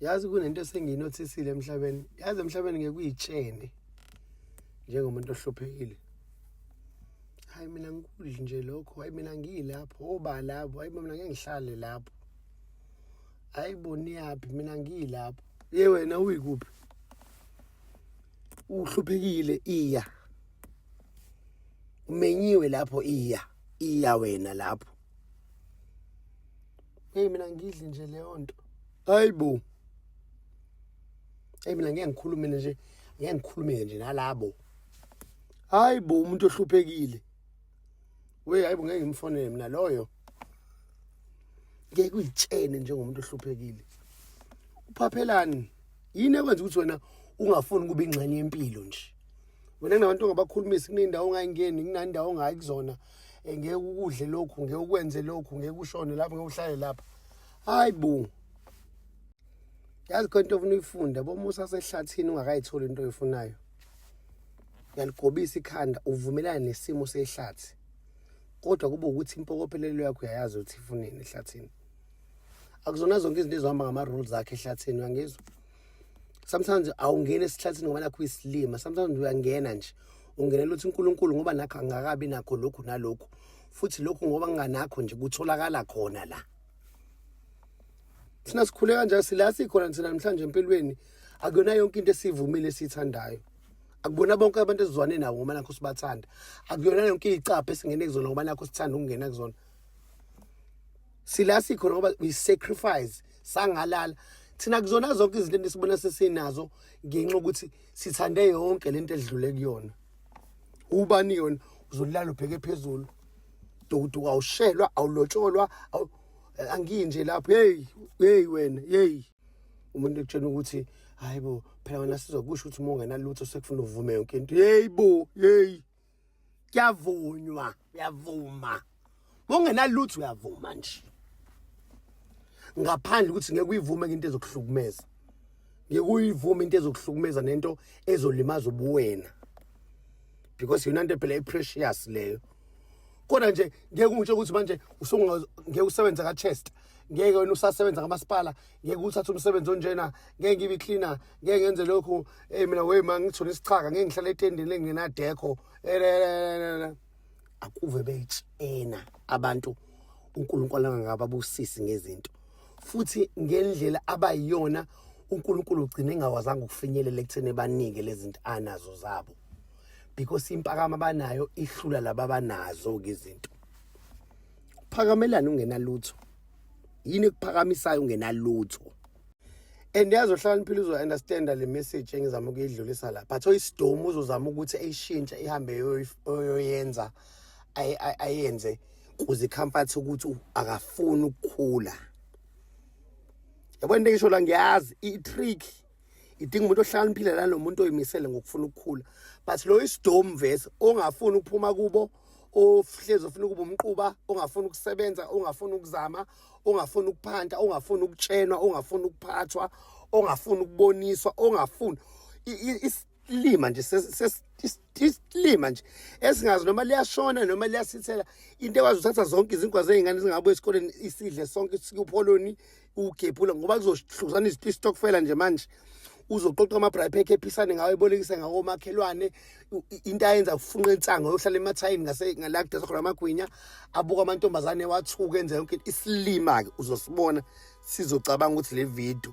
Yazi kunento esengiyinothisile emhlabeni. Yazi emhlabeni ngeke uyitshene njengomuntu ohluphekile. Hayi mina ngikudli nje lokho, hayi mina ngiyilapho, oba labo, hayi mina ngeke ngihlale lapho. Hayi boniyaphi mina ngiyilapho. Ye wena uyikuphi? Uhluphekile iya. Umenyiwe lapho iya, iya wena lapho. Hey mina ngidli nje leyo nto. Hayibo. Hey mina ngeke ngikhulume nje, ngeke ngikhulume nje nalabo. Hayibo umuntu ohluphekile. We hayibo ngeke ngimfonele mina loyo. Ngeke uyitshene njengomuntu ohluphekile. Uphaphelani? Yini ekwenza ukuthi wena ungafuni ukuba ingxenye yempilo nje? Wena kunabantu ongabakhulumisi kunendawo ongayingeni, kunandawo ongayi kuzona. Eh, ngeke ukudle lokhu, ngeke ukwenze lokhu, ngeke ushone lapho, ngeke uhlale lapha. Hayi bo. Yazi khona into ofuna uyifunda, bomusa sehlathini ungakayitholi into oyifunayo. Uyaligobisa ikhanda uvumelane nesimo sehlathi. Kodwa kube ukuthi impokophelelo yakho uyayazi ukuthi ifuneni ehlathini. Akuzona zonke izinto ezohamba ngama-rules akhe ehlathini, uyangizwa? Sometimes awungeni esihlathini ngoba nakho uyisilima, sometimes uyangena nje. Ungenela ukuthi uNkulunkulu ngoba nakho angakabi nakho lokhu nalokhu. Futhi lokhu ngoba nginganakho nje kutholakala khona la. Thina sikhule kanjalo sila sikhona thina namhlanje empilweni akuyona yonke into esivumile esiyithandayo. Akubona bonke abantu esizwane nabo ngoba nakho sibathanda. Akuyona yonke icapha esingene kuzona ngoba nakho sithanda ukungena kuzona. Sila sikhona ngoba we sacrifice sangalala. Thina kuzona zonke izinto esibona sesinazo ngenxa ukuthi sithande yonke lento edlule kuyona. Ubani yona uzolala ubheke phezulu. Dukuduku awushelwa awulotsholwa anginje lapho hey hey wena hey umuntu ekutshena ukuthi hayibo phela wena sizokusho ukuthi uma ungenalutho sekufuna uvume yonke into hey bo hey kuyavunywa uyavuma uma ungenalutho uyavuma nje ngaphandle ukuthi ngeke uyivume into ezokuhlukumeza ngeke uyivume into ezokuhlukumeza nento ezolimaza ubuwena because yona nto phela i-precious leyo kodwa nje ngeke ungitshe ukuthi manje ngeke usebenze ka-chest ngeke wena usasebenza kamasipala ngeke uthathe umsebenzi onjena ngeke ngibe cleaner ngeke ngenze lokhu hey mina wey ma ngithole isichaka ngeke ngihlale etendeni engingenadekho akuve beyitshena abantu uNkulunkulu angababusisi ngezinto futhi ngendlela abayiyona uNkulunkulu ugcine engakwazanga ukufinyelela ekutheni banike lezi zinto anazo zabo because impakamo abanayo ihlula laba abanazo ke izinto phakamelani ungenalutho yini ekuphakamisayo ungenalutho and yazi ohlakaniphile uzo-understanda le message engizama ukuyidlulisa la but oyisidomu uzozama ukuthi eyishintshe ihambe oyoyenza ayenze kuze comfort ukuthi akafuni ukukhula yabona into engisho la ngiyazi i-trick idinga umuntu ohlakaniphile nalomuntu oyimisele ngokufuna ukukhula but lo isidomu vese ongafuni ukuphuma kubo ohlezi ufuna ukuba umquba ongafuni ukusebenza ongafuni ukuzama ongafuni ukuphanta ongafuni ukutshenwa ongafuni ukuphathwa ongafuni ukuboniswa ongafuni isilima nje isilima nje esingazi noma liyashona noma liyasithela into ekwazi uthatha zonke izinkwa zey'ngane zingabuya esikoleni isidle sonke sikupholoni ugebhula ngoba kuzohlukana istokfela nje manje uzoqoqa ama-braai pack ephisane ngawo ebolekise ngawo omakhelwane into ayenza kufunqa insango yohlala emathayini ngase ngala kudayiswa khona amagwinya abuka amantombazane wathuka enza yonke isilima-ke uzosibona sizocabanga ukuthi le video.